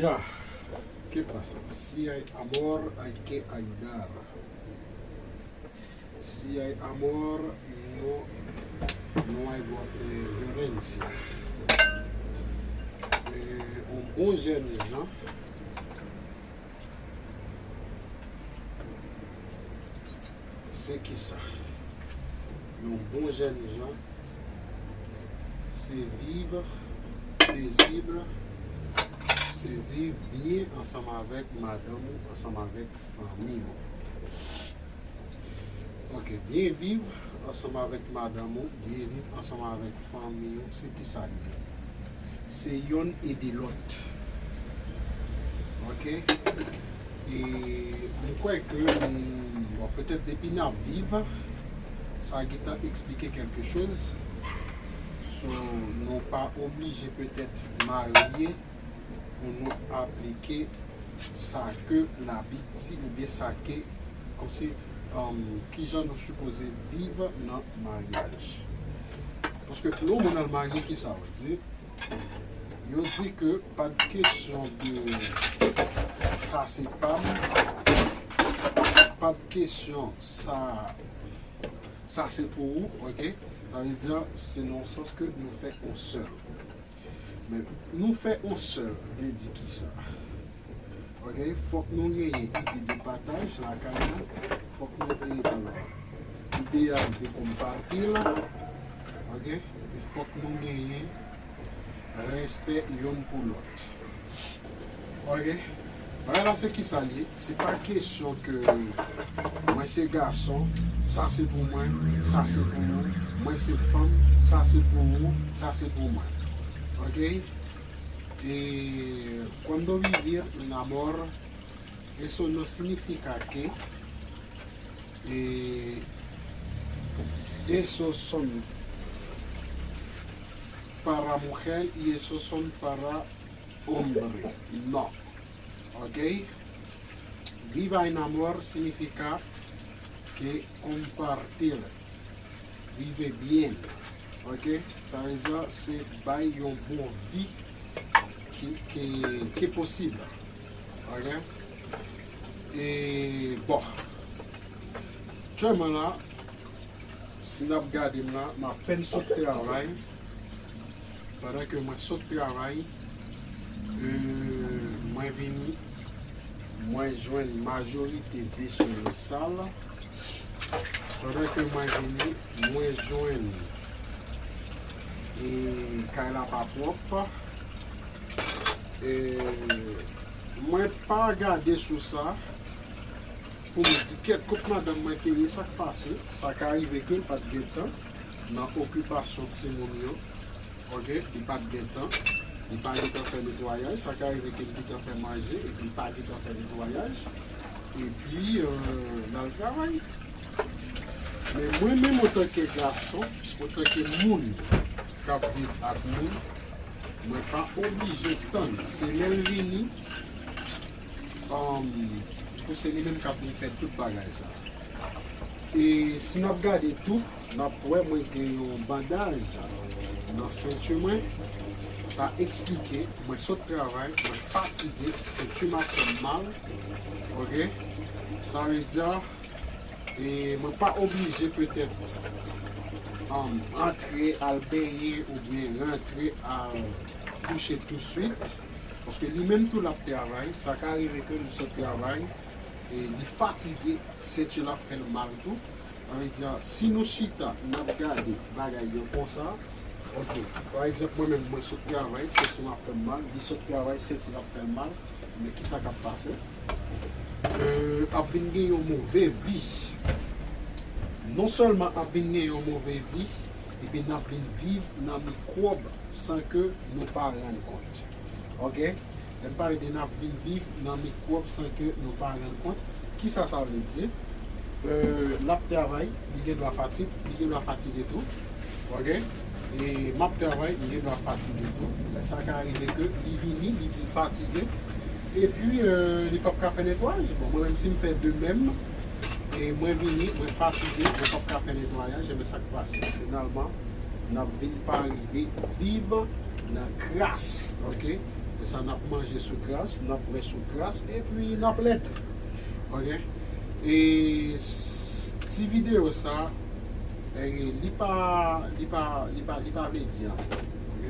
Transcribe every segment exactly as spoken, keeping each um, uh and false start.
Ya, ¿qué pasa? Si hay amor, hay que ayudar. Si hay amor, no, no hay vo- eh, violencia. Eh, un bon jèn jan, se ki sa? Yon bon jèn jan, se viv pezib, se viv byen ansanm avèk madanm ou, ansanm avèk fanmi w. Ok, byen viv ansanm avèk madanm ou, byen viv ansanm avèk fanmi w, se ki sa l ye? Se yonn ede lòt. Ok? E m kwè ke, mm, bon, petèt depi n ap viv, sa gentan eksplike kèlke choz. So, nou pa oblije petèt marye pou nou aplike sa ke Labib di oubyen sa ke, kòmsi, um, kijan nou sipoze viv nan maryaj. Paske pou yon moun al marye, ki sa yo di? Yo di ke pa t kesyon de sa se pa m, pa t kesyon sa, sa se pou ou, ok? Sa vle di, se nan sans ke nou fè yon sèl. Men nou fè yon sèl, vle di ki sa? Ok, fòk nou genyen ide de pataj lakay nou. Fòk nou genyen, alò, ide a de compartir, ok, epi fòk nou genyen respè yonn pou lòt. Ok, bagay la se ki sa l ye? Se pa kesyon ke mwen se gason, sa se pou mwen, sa se pou ou, mwen se fanm, sa se pou ou, sa se pou mwen. Ok? E cuando vivir en amor, eso no significa que, eh, esos son para mujer y esos son para hombre. No. Ok? Viva en amor significa que compartir, vive bien. Ok? Sa vle di se bay yon bon vi ki, ki, ki posib. Ok? E bon, aktyèlman la, si n ap gade m la, m apèn sot travay. Pandan ke mwen sot travay, euh, mwen vini, mwen jwenn majorite veso yo sal. Pandan ke mwen vini, mwen jwenn, e, kay la pa pwòp. E, mwen pa gade sou sa pou m di kèt kot madanm mwen te ye, sa k pase. Sa ka rive ke l pa t gentan nan okipasyon timoun yo. Ok, li pa t gentan, li pa gentan fè netwayaj. Sa ka rive ke li gentan fè manje epi li pa gentan fè netwayaj. Epi, euh, l al travay. Men mwen menm, antanke gason, antanke moun k ap viv ak moun, mwen pa oblije tann. Se lè l vini, um, pou se li menm k ap vin fè tout bagay sa. E si n ap gade tou, n ap wè mwen gen yon bandaj nan senti mwen. Sa eksplike, mwen sot travay, mwen fatige, senti m ap fè m mal. Ok? Sa vle di, e mwen pa oblije petèt, um, rantre al benyen oubyen rantre al kouche touswit. Paske li menm tou l ap travay, sa ka rive ke li sot travay, e li fatige, senti l ap fè l mal tou. Sa vle di, si nou chita, n ap gade bagay yo konsa, ok, pa egzanp, mwen menm, mwen sot travay, senti m ap fè m mal, li sot travay, senti l ap fè l mal, men ki sa k ap pase? Euh, ap vin gen yon move vi. Non sèlman ap vin gen yon move vi, epi n ap vin viv nan mikwòb san ke nou pa rann kont. Ok? Lè m pale de n ap vin viv nan mikwòb san ke nou pa rann kont, kisa sa vle di? Euh, l ap travay, li gen dwa fatig, li gen dwa fatige tou. Ok? E m ap travay, li gen dwa fatige tou. Sa ka rive ke li vini, li di fatige. Epi, euh, li p ap ka fè netwayaj. Bon, mwen menm, si m fè de menm, e mwen vini, mwen fatige, mwen p ap ka fè netwayaj, enben sa k pase? Finalman, n ap vin pa rive viv nan kras, ok? Sa n ap manje sou kras, n ap bwè sou kras, epi n ap lèd. Ok? E s- ti videyo sa, e, li pa, li pa, li pa, li pa vle di anyen. Ok?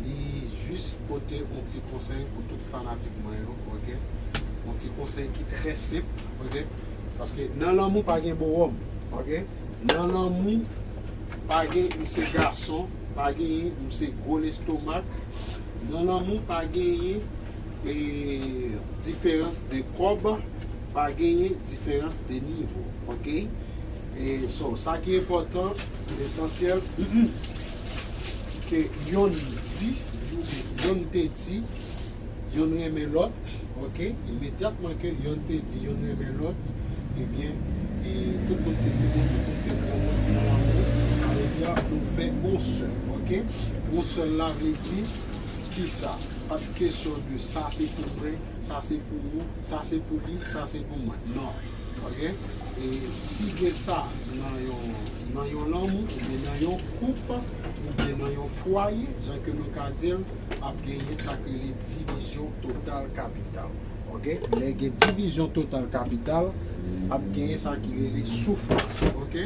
Li jis pote yon ti konsèy pou tout fanatik mwen yo, ok? Yon ti konsèy ki trè senp, ok? Paske nan lanmou pa gen bowòm, ok? Nan lanmou pa gen m se gason, pa genyen m se gwo lestomak. Nan lanmou pa genyen e, diferans de kòb, pa genyen diferans de nivo, ok? E, so, sa ki enpòtan, lesansyèl, ke yonn di, yonn te di, yonn renmen lòt, ok? Imedyatman ke yonn te di yonn renmen lòt, ebyen, e, tout moun se timoun, tout moun se granmoun nan lanmou. Sa vle di, nou fè yon sèl, ok? Yon sèl la vle di, kisa? Pa t kesyon de sa se pou mwen, sa se pou ou, sa se pou li, sa se pou mwen. Non. Ok? E si gen sa nan yon, nan yon lanmou, oubyen nan yon koup, oubyen nan yon fwaye, jan ke nou ka di l, ap genyen sa k rele divizyon total kapital. Ok? Lè gen divizyon total kapital, ap genyen sa ki rele soufrans. Ok?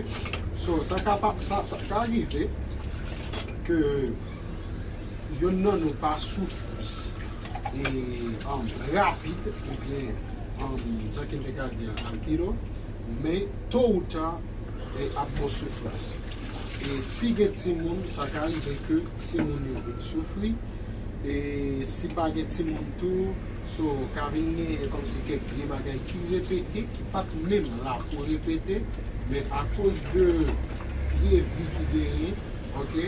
So, sa ka pa, sa, sa ka rive ke yonn nan nou pa soufri e, um, rapid, oubyen, um, jan ke m te ka di an, al pito, men to ou ta, e, ap gon soufrans. E si gen timoun, sa ka rive ke timoun yo vin soufri. E si pa gen timoun tou, so, ka vin genyen kòmsi kèk vye bagay ki repete, ki pa t menm la pou repete, men akoz de vye vi ki genyen, ok?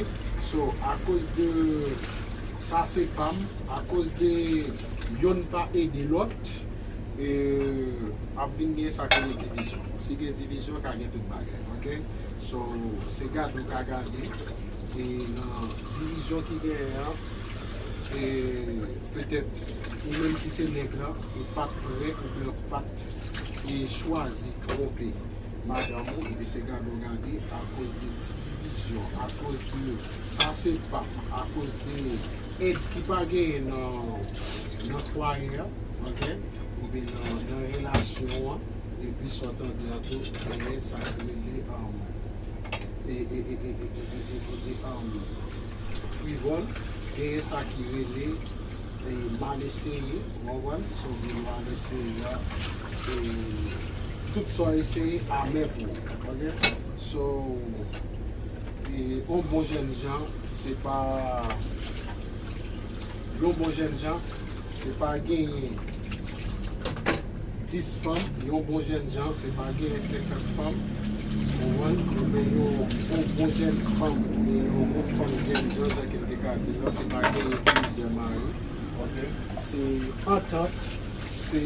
So, akoz de sa se pa m, akoz de yonn pa ede lòt, e, ap vin gen sa k rele divizyon. Si gen divizyon, ka gen tout bagay, ok? So, se gade w ka gade, e nan divizyon ki genyen an, e petèt ou menm ki se nèg la, ou pa t prè oubyen ou pa t, e, chwazi twonpe madanm ou, epi se gade w gade, akoz de ti divizyon, akoz de sa se pa m, akoz de èd ki pa genyen nan, nan fwaye a, ok? Oubyen nan, nan relasyon an, epi sa w tande an tou, genyen sa k rele, um, e, e, e, e, um, frivòl, genyen sa ki rele, e, malesere, w konprann? So, gen malesere a, e, tout sa w eseye, amè pou ou, ok? So, e, yon bon jènjan, se pa, yon bon jènjan, se pa genyen dis fanm, yon bon jènjan, se pa genyen senkant fanm, ou konprann? Oubyen yon, yon bon jèn fanm, oubyen yon, yon fanm jènjan, jan ke m te ka di l la, se pa genyen plizyè mari, ok? Se antant, se,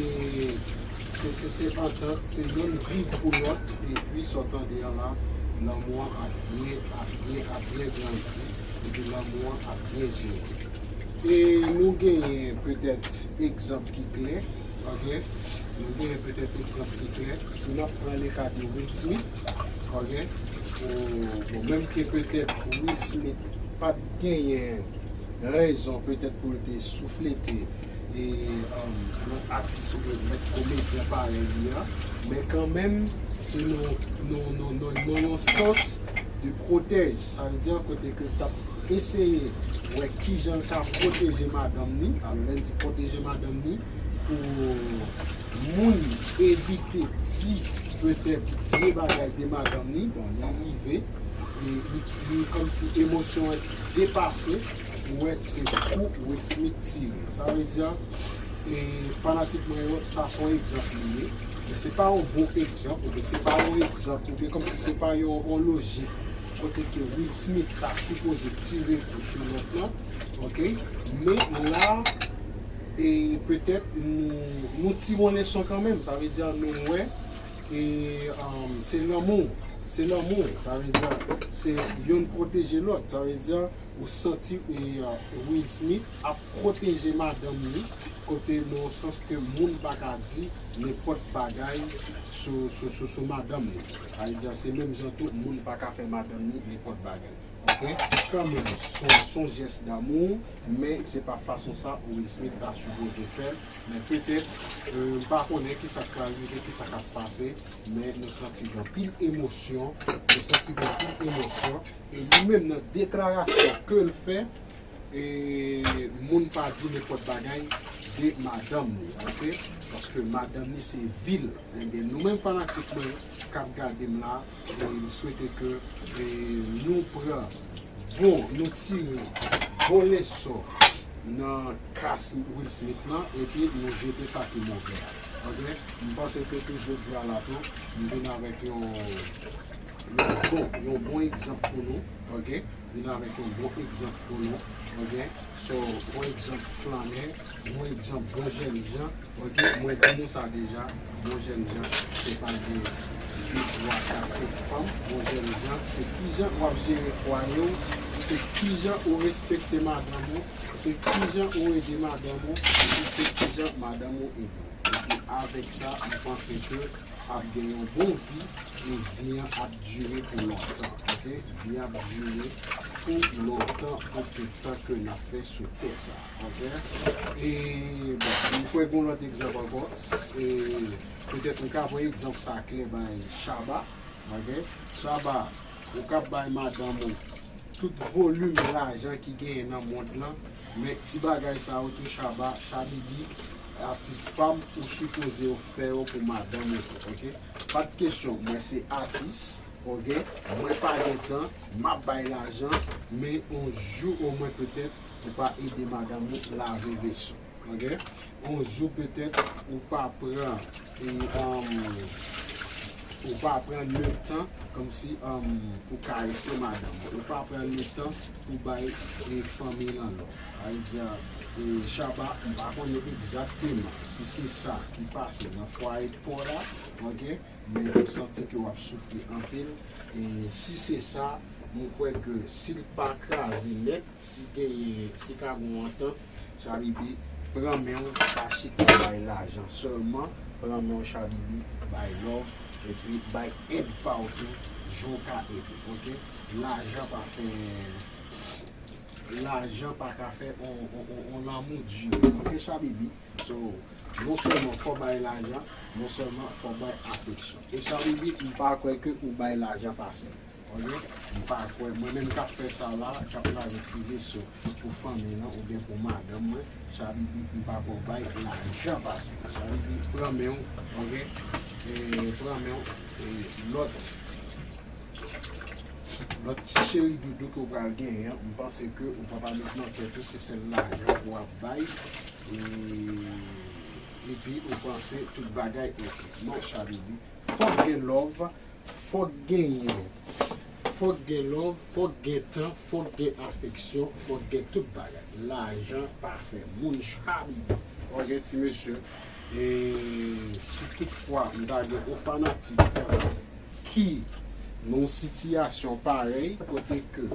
se, se, se antant, se yonn viv pou lòt, epi sa w tande an la, lanmou an ap byen, ap byen, ap byen grandi, epi lanmou an ap byen jere. E nou genyen petèt egzanp ki klè, ok? Nou genyen petèt egzanp ki klè. Si n ap pran le ka de Will Smith, ok? Ou, bon, menm ke petèt Will Smith pa t genyen rezon petèt pou l te souflete e, um, yon atis oubyen mèt komedyen parèy li a, men kanmenm, se nan, nan, nan, nan, nan yon sans de protèj. Sa vle di kote ke l t ap eseye wè kijan l ka pwoteje madanm li. Alò, lè n di pwoteje madanm li, pou moun evite di petèt vye bagay de madanm li, bon, li rive, e li, li kòmsi emosyon an depase, ou wè se kou Will Smith tire. Sa vle di, e fanatik mwen yo, sa se yon egzanp li ye. Men se pa yon bon egzanp, oubyen se pa yon egzanp, oubyen kòmsi se pa yon, yon lojik kote ke Will Smith ta sipoze tire kou sou lòt lan, ok? Men la, e petèt nou, nou tire yon leson kanmenm. Sa vle di nou wè, e, um, se lanmou, se lanmou. Sa vle di se yonn pwoteje lòt. Sa vle di ou santi, e, uh, Will Smith ap pwoteje madanm li, Kote nan sans ke moun pa ka di nenpòt bagay sou, sou, sou, sou madanm li. Sa vle di, se menm jan tou, moun pa ka fè madanm li nenpòt bagay. Ok? Kanmenm, se yon, se yon jès damou, men se pa fason sa Will Smith ta sipoze fè l. Men petèt, euh, m pa konnen kisa k pral rive, kisa k ap pase, men nou santi gen anpil emosyon, nou santi gen anpil emosyon, e li menm nan deklarasyon ke l fè, e moun pa di nenpòt bagay de madanm li, ok? Paske madanm li se vi l. Ebyen, nou menm fanatik mwen k ap gade m la, e m swete ke, e, nou pran bon, nou tire bon leson nan ka Will Smith lan, epi nou jete sa ki move a. Ok? M panse ke tou jodi a la tou, m vin avèk yon, yon bon, yon bon egzanp pou nou. Ok? Vin avèk yon bon egzanp pou nou. Ok? So, yon egzanp flannè, yon egzanp bon jèn jan. Ok? Mwen di nou sa deja, bon jèn jan, se pa gen de, twa, kat, senk fanm. Bon jèn jan, se kijan w ap jere fwaye w, se kijan ou respekte madanm ou, se kijan ou ede madanm ou, epi se kijan madanm ou ede w. Epi avèk sa, m panse ke ap gen yon bon vi, e vi an ap dire pou lontan, ok? Vi an ap dire pou lontan, pou tout tan ke n ap fè sou tè sa, ok? E, bon, m kwè gen yon lòt egzanp ankò, e, petèt m ka voye egzanp sa klè bay Shabba, ok? Shabba, ou ka bay madanm ou tout volim lajan ki genyen nan mond lan, men ti bagay sa yo tou, Shabba, Shabibi, atis pa m, ou sipoze yo fè yo pou madanm ou tou, ok? Pa t kesyon, mwen se atis, ok? Mwen pa gen tan, m ap bay lajan, men yon jou omwen petèt, ou pa ede madanm ou lave veso, ok? Yon jou petèt, ou pa pran, e, um, ou pa pran letan kòmsi, um, pou karese madanm ou. Ou pa pran letan pou bay, e, fanmi lan love. Sa vle di, e, Shabba, m pa konnen egzakteman si se sa ki pase nan fwaye Paula, ok? Men m santi ke w ap soufri anpil. E si se sa, m kwè ke si l pa kraze nèt, si genyen, si ka gen yon antant, Shabibi, pran men w, pa chita bay lajan sèlman, pran men w, Shabibi, bay love, epi bay èd pa w tou, jan w ka ede, ok? Lajan pa fè, lajan pa ka fè on, on, on, on lanmou dire, ok, Shabibi? So, non sèlman fò bay lajan, non sèlman fò bay afeksyon. E Shabibi, m pa kwè ke ou bay lajan pase. Ok? M pa kwè, mwen menm k ap fè sa la, k ap lave ti veso pou fanmi lan oubyen pou madanm mwen, Shabibi, m pa kwè w bay lajan pase. Shabibi, pran men w, ok? E, pran men w, e, lòt, lòt ti cheri doudou ke w pral genyen an, m panse ke ou pa, pa met nan tèt ou se sèl lajan w ap bay, e, epi ou panse tout bagay ok. Non, Shabibi, fòk gen love, fòk genyen, fòk gen love, fòk gen tan, fòk gen afeksyon, fòk gen tout bagay. Lajan pa fè moun, Shabibi. Ok, ti mesye, e si toutfwa m ta gen yon fanatik ki nan yon sitiyasyon parèy, kote ke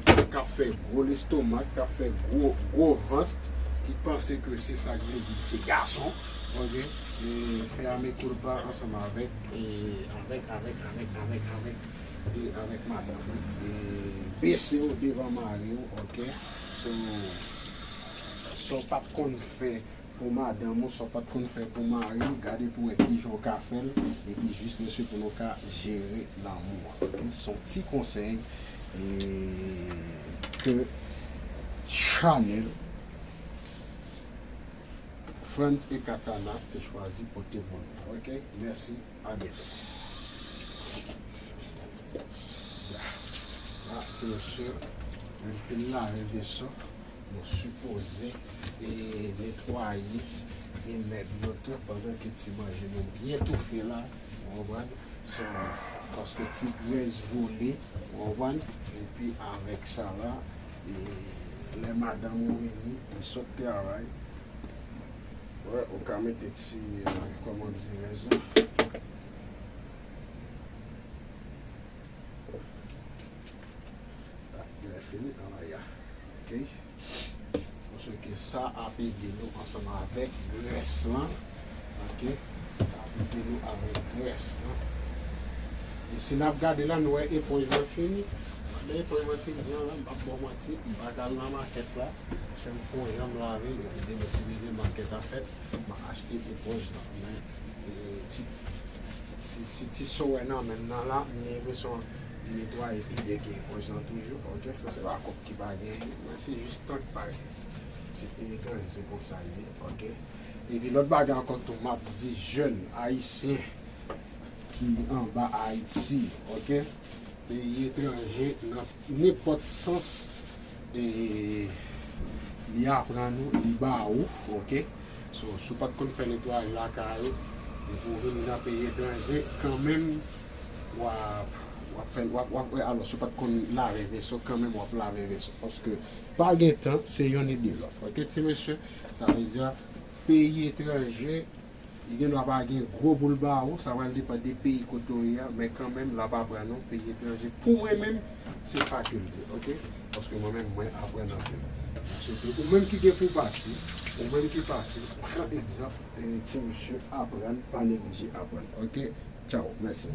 k ap fè gwo lestomak, k ap fè gwo, gwo vant, ki panse ke se sa k vle di se gason, ok, e fè a mea culpa ansanm avèk, e avèk, avèk, avèk, avèk, avèk, e avèk madanm ou, e bese w devan mari w, ok, so, sa w pa t konn fè pou madanm ou, sa w pa t konn fè pou mari w, gade pou wè kijan w ka fè l, epi jis mesye pou nou ka jere lanmou an, ok? Se yon ti konsèy, e, ke Chanel, Frantz e Katana te chwazi pote pou nou, ok? Mèsi, a byento. La, ti mesye, mwen fin lave veso. Nou sipoze, e, netwaye, e, mèb yo tou pandan ke ti manje nou byen toufe la, ou konprann? So, paske ti grès vole, ou konprann? Epi avèk sa la, e, lè madanm ou vini, li sot travay, wè, ou ka mete ti, e, kòman dirais-je, la, genlè fini, ann al ya. Ok? Bon, Paske sa ap ede nou ansanm avèk grès lan. Ok? Sa ap ede nou avèk grès lan. E si n ap gade la, nou wè eponj lan fini. Lè eponj lan fini an la, m p ap ba w manti, m pa t al nan makèt la. Chè m fè yon janm lave, epi demen si Dye vle makèt ap fèt, m a achte eponj lan. Men, e, ti, ti, ti, ti sowè nan men m nan la, m gen enpresyon li netwaye pi byen ke eponj lan toujou, ok? Sa se pa kòb ki pa genyen, men se jis tan ki pa genyen. Se peyi etranje, se konsa l ye, ok? Epi lòt bagay ankò tou, m ap di jèn ayisyen ki anba Ayiti, ok? Peyi etranje, nan nenpòt sans, e, li aprann ou, li ba ou, ok? So, si w pa t konn fè netwayaj lakay ou, epi w vini nan peyi etranje, kanmenm, w ap, w ap fè, w ap, w ap, alò, si w pa t konn lave veso, kanmenm w ap lave veso. Paske pa gen tan, se yonn ede lòt. Ok, ti mesye? Sa vle di, peyi etranje, li gen dwa pa gen gwo pou l ba ou, sa pral depann de peyi kote w ye a, men kanmenm, l ap aprann ou, peyi etranje. Pou mwen menm, se fakilte, ok? Paske mwen menm, mwen aprann anpil. Paske ou menm ki gen pou pati, ou menm ki pati, pran egzanp, e, ti mesye, aprann, pa neglije aprann, ok? Tchao, mèsi.